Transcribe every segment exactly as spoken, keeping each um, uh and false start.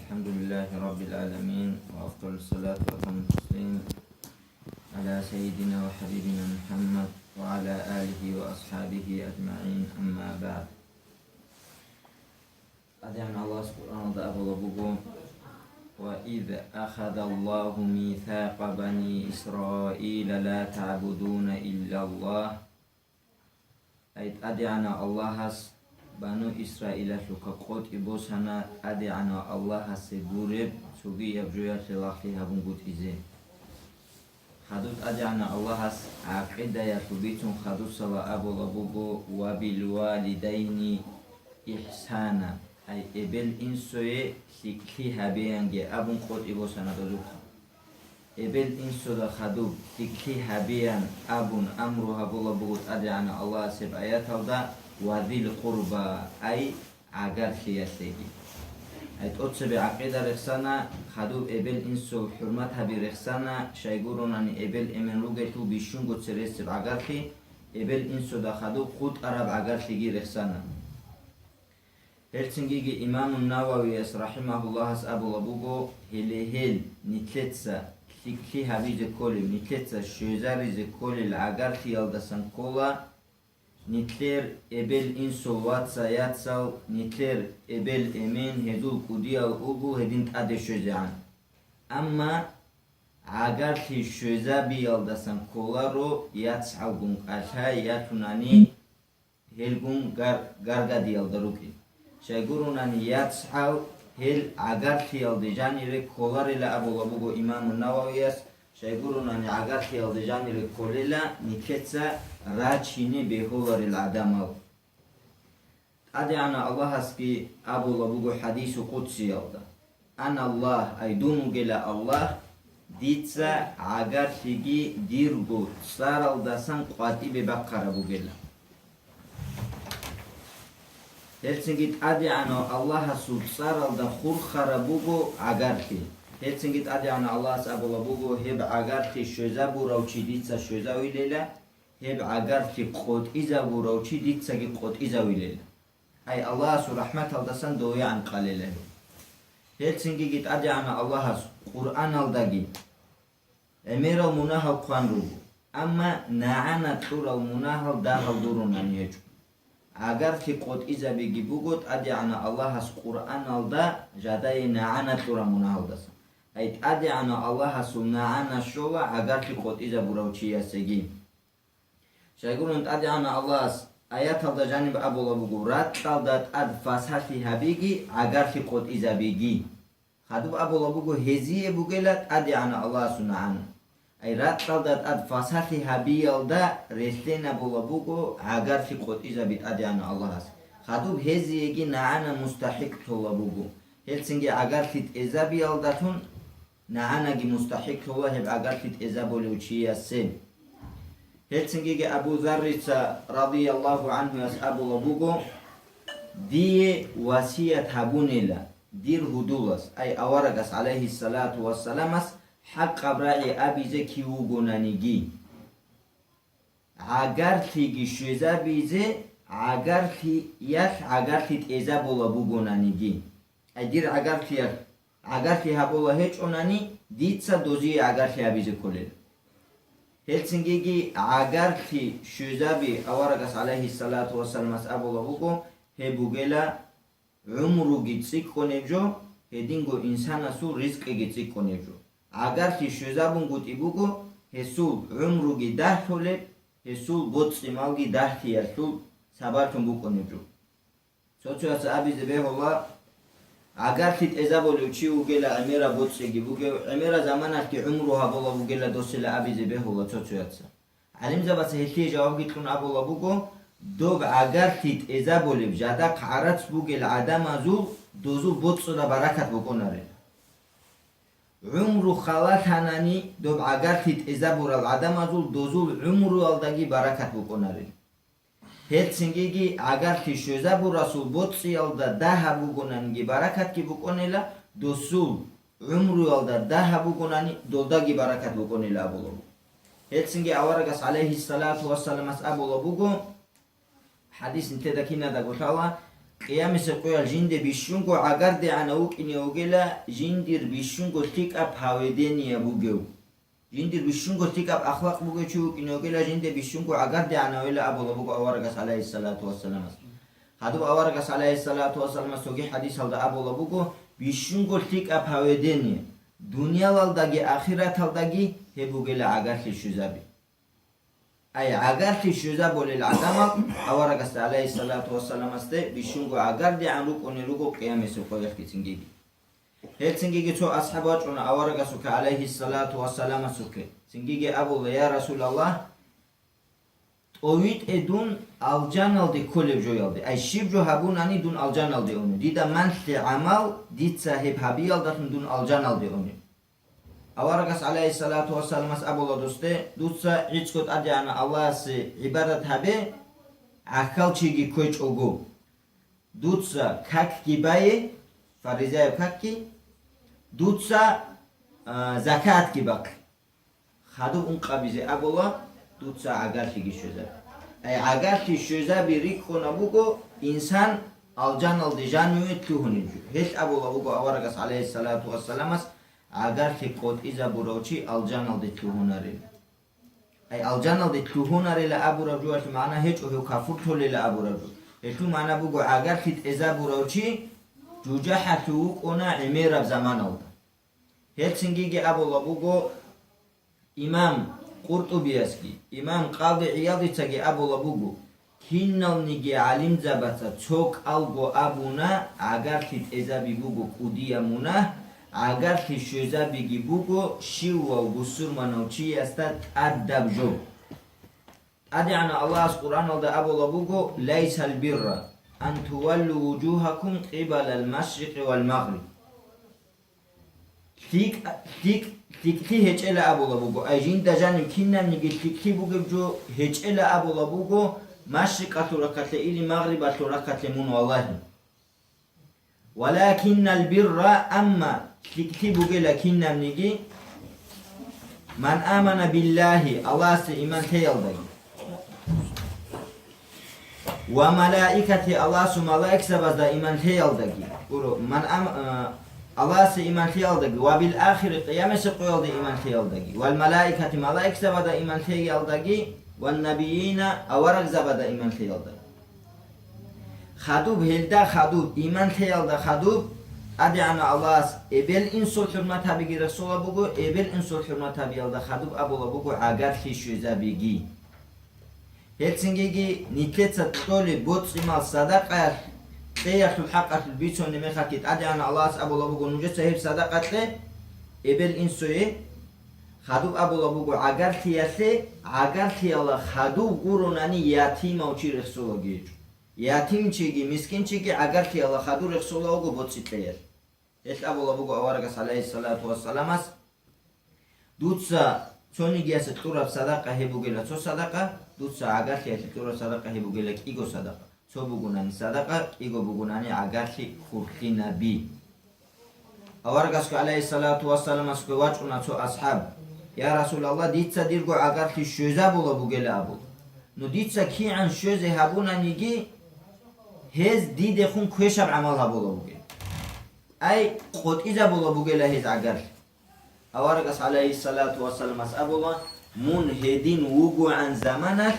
الحمد لله رب العالمين، وأفضل الصلاة وأتم التسليم على سيدنا وحبيبنا محمد وعلى آله وأصحابه أجمعين، أما بعد. ТӀадегӀан Аллагьас Къуръаналда абулаб буго: «وإذ أخذ الله ميثاق بني إسرائيل لا تعبدون إلا الله». Ай ТӀадегӀанав Аллагьас Бану Исраилалъухъа къотӀи босана ТӀадегӀанав Аллагьасе гуреб цогияб жоялъе лагълъи гьабунгутӀизе. Хадуб ТӀадегӀанав Аллагьас гӀакъидаялъул бицун хадусала абулаб буго: «وبالوالدين إحسانا», ай эбел-инсуе лъикӀлъи гьабеянги абун къотӀи босана дозухъа. Эбел-инсуда хадуб лъикӀлъи гьабеян абун амру гьабулаб буго ТӀадегӀанав Аллагьас гьеб аяталда: «وذي القربى», ай гӀагарлъиялъеги. Ай тӀоцебе гӀакъида рехсана, хадуб эбел-инсул хӀурмат гьаби рехсана, щайгурунани эбел-эмен ругелъул бищунго цересеб гӀагарлъи, эбел-инсуда хадуб хутӀараб гӀагарлъиги рехсана. Гьелцинги имамун Нававияс рахӀимагьуллагьас абулаб буго: «Гьеле гьел, нилъеца лъикӀлъи гьабизе кколеб, нилъеца щвезаризе кколел гӀагарлъиялдасан ккола нилъер эбел-инсул вацал-яцал, нилъер эбел-эмен, гьезул кӀудиял угул гьедин тӀаде щвезегӀан. Амма гӀагарлъи щвезабиялдасан кколаро яцгӀалгун кӀалъай ялъунани, гьелгун гар-, гаргадиялда рукӀин. Щайгурунани яцгӀал гьел гӀагарлъиялде жанире кколарила», абулаб буго имамун Нававияс, щайгурунани гӀагарлъиялде жанире кколела нилъеца рачине бегьуларел гӀадамал. ТӀадегӀанав Аллагьасги абулаб буго хӀадису къудсиялда: «Ана Аллагь», ай дун вугела Аллагь, дица гӀагарлъиги дирго цӀаралдасан къватӀибе бахъараб бугела. Гьелцинги ТӀадегӀанав Аллагьасул цӀаралда хурхараб буго гӀагарлъи. Гьелцинги ТӀадегӀанав Аллагьас абулаб буго: «Гьеб гӀагарлъи щвезабурав чи дица щвезавилела, гьеб гӀагарлъи къотӀизабурав чи дицаги къотӀизавилела». Ай Аллагьасул рахӀматалдасан довегӀан къалела гьев. Гьелцинги ТӀадегӀанав Аллагьас Къуръаналдаги гӀемерал мунагьал хъван руго, амма нагӀана кьурал мунагьал дагьал дурунани гьечӀо. ГӀагарлъи къотӀизабиги буго ТӀадегӀанав Аллагьас Къуръаналда жидее нагӀана кьурал мунагьалдаса. Ай ТӀадегӀанав Аллагьасул нагӀана щола гӀагарлъи къотӀизабурав чиясеги. Щайгурун ТӀадегӀанав Аллагьас аяталда жаниб абулаб буго: «Ракьалда тӀад фасалъи гьабиги, гӀагарлъи къотӀизабиги». Хадуб абулаб буго гьезие бугела ТӀадегӀанав Аллагьасул нагӀана. Ай ракьалда тӀад фасалъи гьабиялда релълъинабулаб буго гӀагарлъи къотӀизаби ТӀадегӀанав Аллагьас. Хадуб гьезиеги нагӀана мустахӀикълъулаб буго. Гьелцинги гӀагарлъи тӀезабиялдалъун нагӀанаги мустахӀикълъула гьеб гӀагарлъи тӀезабулев чиясе. Гьелцинги Абу Заррица, радияллагьу гӀанхуяс, абулаб буго: «Дие васият гьабунила дир гьудулас», ай аварагас, гӀалайгьиссалату вассаламас, хӀакъаб рагӀи абизе кив вугонаниги. ГӀагарлъиги щвезабизе, гӀагарлъиялъ гӀагарлъи тӀезабула бугонаниги. Ай дир гӀагарлъиялъ гӀагарлъи гьабула гьечӀонани, дица дозие гӀагарлъи гьабизе кколел. Гьелцинги гӀагарлъи щвезаби аварагас, гӀалайгьиссалату вассаламас, абулаб буго: «Гьеб бугела гӀумруги цӀикӀкӀунеб жо, гьединго инсанасул ризкъиги цӀикӀкӀунеб жо». ГӀагарлъи щвезабунгутӀи буго, гьесул гӀумруги дагьлъулеб, гьесул боцӀи-малги дагьлъиялъул сабаблъун букӀунеб жо. Цо-цояс абизе бегьула, гӀагарлъи тӀезабулев чи вугела гӀемераб боцӀиги бугев, гӀемераб заманалъги гӀумру гьабулаб бугела досила абизе бегьула цо-цояца. ГӀалимзабаца гьелъие жавабги кьун абулаб буго: «Доб гӀагарлъи тӀезабулеб жадахъ гӀарац бугел гӀадамазул дозул боцӀуда баракат букӀунарел. ГӀумру халалъанани доб гӀагарлъи тӀезабурал гӀадамазул дозул гӀумруялдаги баракат букӀунарел». Гьелцинги гӀагарлъи щвезабурасул боцӀиялда дагьаб бугонаниги баракатги букӀунела, досул гӀумруялда дагьаб бугонани долдаги баракат букӀунела абулаб. Гьелцинги аварагас, гӀалайгьиссалату вассаламас, абулаб буго, хӀадис нилъеда кинадаго лъала: Къиямасеб къоялъ жинде бищунго гӀагардегӀанав вукӀине вугила, жиндир бищунго лъикӀаб поведение бугев. Жиндир бищунго лъикӀаб ахлакъ бугев чи вукӀине вугила, жинде бищунго гӀагардегӀанавила абула буго аварагас, гӀалайгьиссалату вассаламас. Гьадуб аварагас, гӀалайгьиссалату вассаламас, цоги хӀадисалда абула буго, бищунго лъикӀаб поведение, дуниялалдаги ахираталдаги гьеб бугила гӀагарлъи щвезаби. Ай, гӀагарлъи щвезабулел гӀадамал аварагасда, гӀалайгьиссалату вассаламасде, бищунго гӀагардегӀан рукӀунел руго къиямасеб къоялъги цинги. Гьел цинги цо асхӀаб вачӀуна аварагасухъе, гӀалайгьиссалату вассаламасухъе. Цинги абула: «Я Расулаллагь, тӀовитӀе дун алжаналде кколеб жоялде. Ай, щиб жо гьабунани дун алжаналде унев? Дида малъе гӀамал, дица гьеб гьабиялдалъун дун алжаналде унев». Аварагас, гӀалайгьиссалату вассаламас, абула досде: «Дуца гӀицӀго ТӀадегӀанав Аллагьасе гӀибадат гьабе, гӀахьалчиги кквечӀого. Дуца какги бае, фаризаяб какги, дуца, а, закатги бахъе. Хадуб ункъабизе абула дуца гӀагарлъиги щвезаби». Ай, гӀагарлъи щвезаби рикӀкӀуна буго инсан алжаналде жаниве лъугьунеб жо. Гьелъ абула буго аварагас, гӀалайгьиссалату вассаламас, гӀагарлъи къотӀизабурав чи алжаналде лъугьунарел. Ай, алжаналде лъугьунарела абураб жоялъул магӀна гьечӀо гьев кафур толела абураб жо. Гьелъул магӀна буго гӀагарлъи тӀезабурав чи жужахӀалъув вукӀуна гӀемераб заманалда. Гьел цинги абула буго имам КъуртӀубиясги, имам Къади ГӀиядицаги абула буго: «Киналниги гӀалимзабаца цо кӀалго абуна, гӀагарлъи тӀезаби буго кӀудияб мунагь, гӀагарлъи щвезабиги буго щивав бусурманав чиясда тӀадаб жо». ТӀадегӀанав Аллагьас Къуръаналда абула буго: «Лайсал бирра ан туваллу вужугьакум къибалал машрикъи вал магъриб». ЛъикӀ-, лъикӀ-, лъикӀлъи гьечӀела абула буго. Ай, жинда жанив кинабниги лъикӀлъи бугеб жо гьечӀела абула буго, машрикъалъул рахъалъе или магърибалъул рахъалъе мун валагьи. «Валакиннал бирра», амма лъикӀлъи бугела кинабниги, «ман амана биллагьи», Аллагьасде иман лъеялдаги, «ва малаикати», Аллагьасул малаикзабазда иман лъеялдаги, гуро, «ман ам-», а, Аллагьасде иман лъеялдаги, «ва бил ахири», къиямасеб къоялде иман лъеялдаги, «вал малаикати», малаикзабазда иман лъеялдаги, «ван набиина», аварагзабазда иман лъеялдаги. Хадуб, гьелда хадуб, иман лъеялда хадуб, ТӀадегӀанав Аллагьас эбел-инсул хӀурмат гьабиги рехсола буго, эбел-инсул хӀурмат гьабиялда хадуб абула буго гӀагарлъи щвезабиги. Гьелцинги нилъеца кьолеб боцӀи-мал садакъаялъ кьеялъул хӀакъалъулъ бицунеб мехалъги ТӀадегӀанав Аллагьас абула буго: «Нужеца гьеб садакъа кье эбел-инсуе». Хадуб абула буго гӀагарлъиялъе, гӀагарлъиялда хадув гуронани ятимав чи рехсолаги гьечӀо. Ятимчиги, мискинчиги гӀагарлъиялда хадур рехсола вуго боцӀи кьеялъ. Гьелъ абула буго аварагас, гӀалайгьиссалату вассаламас: «Дуца цонигиясе кьураб садакъа гьеб бугела цо садакъа, дуца гӀагарлъиялъе кьураб садакъа гьеб бугела кӀиго садакъа. Цо бугунани садакъа, кӀиго бугунани гӀагарлъи хурлъинаби». Аварагасго, гӀалайгьиссалату вассаламасго, вачӀуна цо асхӀаб: «Я Расулаллагь, дица дирго гӀагарлъи щвезабула бугела», – абу. Ну, дица кигӀан щвезе гьабунаниги, гьез дидехун квешаб гӀамал гьабула бугел. Ай, къотӀизабула бугела гьез гӀагарлъи. Аварагас, гӀалайгьиссалату вассаламас, абула: «Мун гьедин вугогӀан заманалъ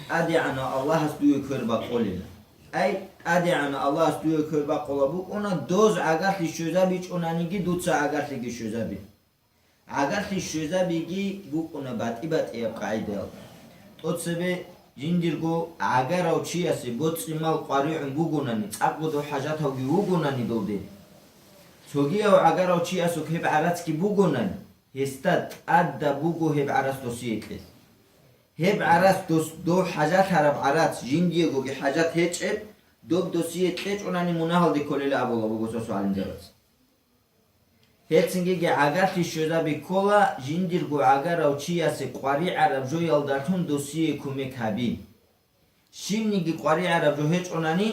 ТӀадегӀанав Аллагьас дуе квер бакъулила». Ай, ТӀадегӀанав Аллагьас дуе квер бакъула букӀуна, доз гӀагарлъи щвезабичӀунаниги, дуца гӀагарлъиги щвезаби. ГӀагарлъи щвезабиги букӀуна батӀи-батӀияб къагӀидаялда. ТӀоцебе жиндирго гӀагарав чиясе боцӀи-мал къваригӀун бугунани, цӀакъго дов хӀажатавги вугунани долде, цогияв гӀагарав чиясухъ гьеб гӀарацги бугунани, гьесда тӀадаб буго гьеб гӀарац досие кьел. Гьеб гӀарац дос, дов хӀажалъараб гӀарац жиндиегоги хӀажат гьечӀеб, доб досие кьечӀунани мунагьалде кколела абула буго цо-цо гӀалимзабаз. Гьелцинги гӀагарлъи щвезаби ккола жиндирго гӀагарав чиясе къваригӀараб жоялдалъун досие кумек гьаби. Щибниги къваригӀараб жо гьечӀонани,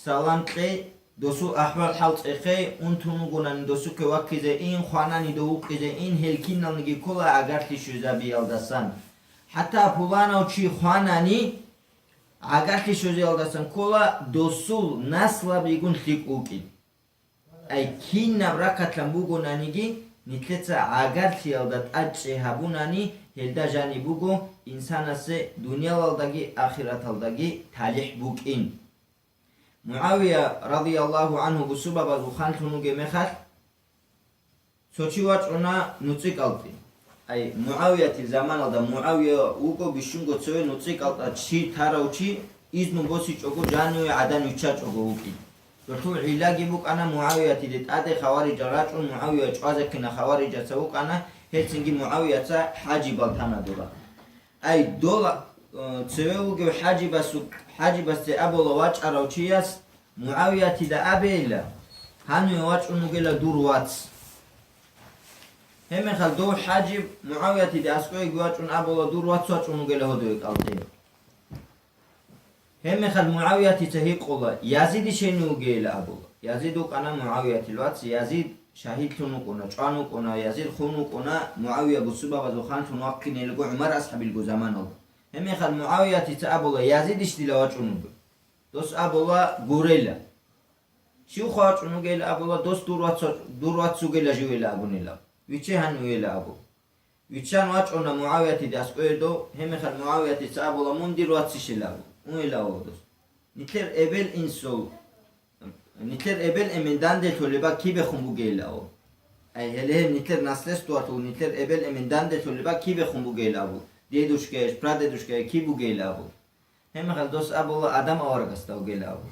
салам кьей, досул ахӀвал-хӀал цӀехей, унтун вугонани досухъе ваккизе ин, хванани дов вукъизе ин, гьел киналниги ккола гӀагарлъи щвезабиялдасан. ХӀатта пуланав чи хванани, гӀагарлъи щвезеялдасан ккола досул наслабигун лъикӀ вукӀин. Ай, кинаб рахъалъан бугонаниги, нилъеца гӀагарлъиялда тӀадчӀей гьабунани, гьелда жаниб буго инсанасе дуниялалдаги ахираталдаги талихӀ букӀин. МугӀавия, радияллагьу гӀанху, бусурбабазул ханлъун вугеб мехалъ, цо чи вачӀуна нуцӀи кӀалтӀи. Ай, МугӀавиятил заманалда, МугӀавия вуго бищунго цеве нуцӀи кӀалтӀа чи тарав чи, изну босичӀого жаниве гӀадан виччачӀого вукӀин. Долъул гӀиллаги букӀана МугӀавиятиде тӀаде хаварижал рачӀун, МугӀавия чӀвазехъина, хаварижаца вукӀана, гьелцинги МугӀавияца хӀажибал тана дура. Ай, дола, э, цеве вугев хӀажибасу-, хӀажибасде абула вачӀарав чияс, МугӀавиятида абейила, гьаниве вачӀун вугела дур вац. Гьебмехалъ дов хӀажиб МугӀавиятиде аскӀовеги вачӀун абула, дур вац вачӀун вугела гьодове кӀалтӀе. Гьебмехалъ МугӀавиятица гьикъула, Язидищ гьенив вугейила абула. Язид вукӀана МугӀавиятил вац, Язид шагьидлъун вукӀуна, чӀван вукӀуна, Язид хун вукӀуна, МугӀавия бусурбабазул ханлъун вахъинелего ГӀумар асхӀабилго заманалда. Гьебмехалъ МугӀавиятица абула, Язидищ дила вачӀун вуго. Дос абула, гурела. Щив хъвачӀун вугел абула, дос дур вац-, дур вац вугела живела абунила. Вичче гьаниве вугела абу. Виччан вачӀуна МугӀавиятиде аскӀове дов, гьебмехалъ МугӀавиятица абула, мун дир вацищила абу. Унела абу дос. Нилъер эбел-инсул, нилъер эбел-эмен данделъулеба кибехун бугейила абу. Ай, гьеле гьеб нилъер наследствоялъул нилъер эбел-эмен данделъулеба кибехун бугейила абу. Дедушкаящ, прадедушкая киб бугейила абу. Гьебмехалъ дос абула, Адам аварагасда вугела абу.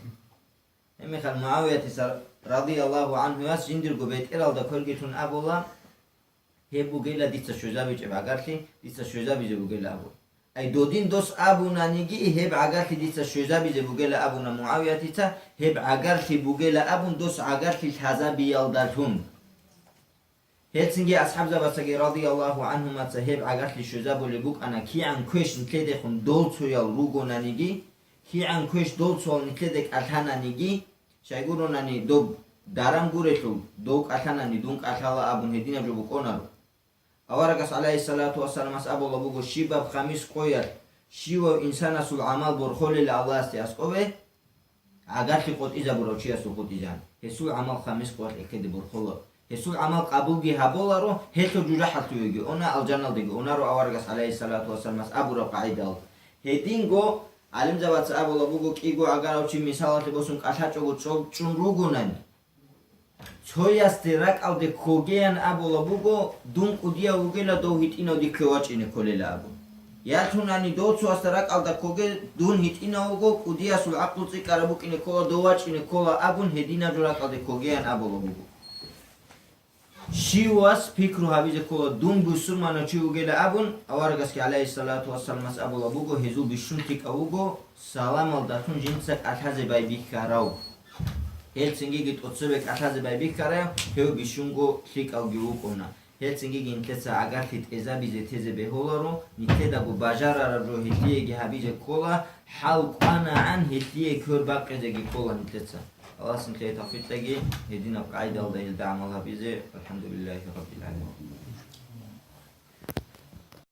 Гьебмехалъ МугӀавиятица, радияллагьу гӀанхуяс, жиндирго бетӀералда кверги лъун абула, гьеб бугела дица щвезабичӀеб гӀагарлъи, дица щвезабизе бугела абу. Ай, додин дос абунаниги, гьеб гӀагарлъи дица щвезабизе бугела абуна МугӀавиятица, гьеб гӀагарлъи бугела абун дос гӀагарлъи лъазабиялдалъун. Гьелцинги асхӀабзабацаги радияллагьу гӀанхумаца гьеб гӀагарлъи щвезабулеб букӀана, кигӀан квеш нилъедехун долцоял ругонаниги, кигӀан квеш долцоял нилъеде кӀалъананиги, щайгурунани доб даран гурелъул, дов кӀалъанани дун кӀалъала абун гьединаб жо букӀунаро. Аварагас, гӀалайгьиссалату вассаламас, абула буго, щибаб хамис къоялъ щивав инсанасул гӀамал борхолел Аллагьасде аскӀове, гӀагарлъи къотӀизабурав чиясул къотӀизан, гьесул гӀамал хамис къоялъ эхеде борхола. Гьесул гӀамал къабулги гьаболаро, гьелъул жужахӀалъувеги она, алжаналдеги унаро аварагас, гӀалайгьиссалату вассаламас, абураб къагӀидал. Гьединго гӀалимзабаца абула буго, кӀиго гӀагарав чи мисалалъе босун кӀалъачӀого чӀол чӀун ругонани, цоясде ракӀалде ккогеян абула буго, дун кӀудияв вугела дов гьитӀинав дихъе вачӀине кколела абун. Ялъунани дов цоясда ракӀалда ккоге, дун гьитӀинав вуго, кӀудиясул гӀакълу цӀикӀкӀараб букӀине ккола, дов вачӀине ккола абун, гьединаб жо ракӀалде ккогеян абула буго. Щивас пикру гьабизе ккола, дун бусурманав чи вугела абун, аварагасги, гӀалайгьиссалату вассаламас, абула буго, гьезул бищун лъикӀав вуго, саламалдалъун жинца кӀалъазе байбихьарав. Гьелцинги тӀоцебе кӀалъазе байбихьарав, гьев бищунго лъикӀавги вукӀуна. Гьелцинги нилъеца гӀагарлъи тӀезабизе тезе бегьуларо, нилъедаго бажарараб жо гьелъиеги гьабизе ккола, хӀал кӀванагӀан гьелъие квер бакъизеги ккола нилъеца. Аллагьас нилъее тавфикъ кьеги, гьединаб къагӀидалда гьелда гӀамал гьабизе. АлхӀамдулиллагьи раббил гӀаламин.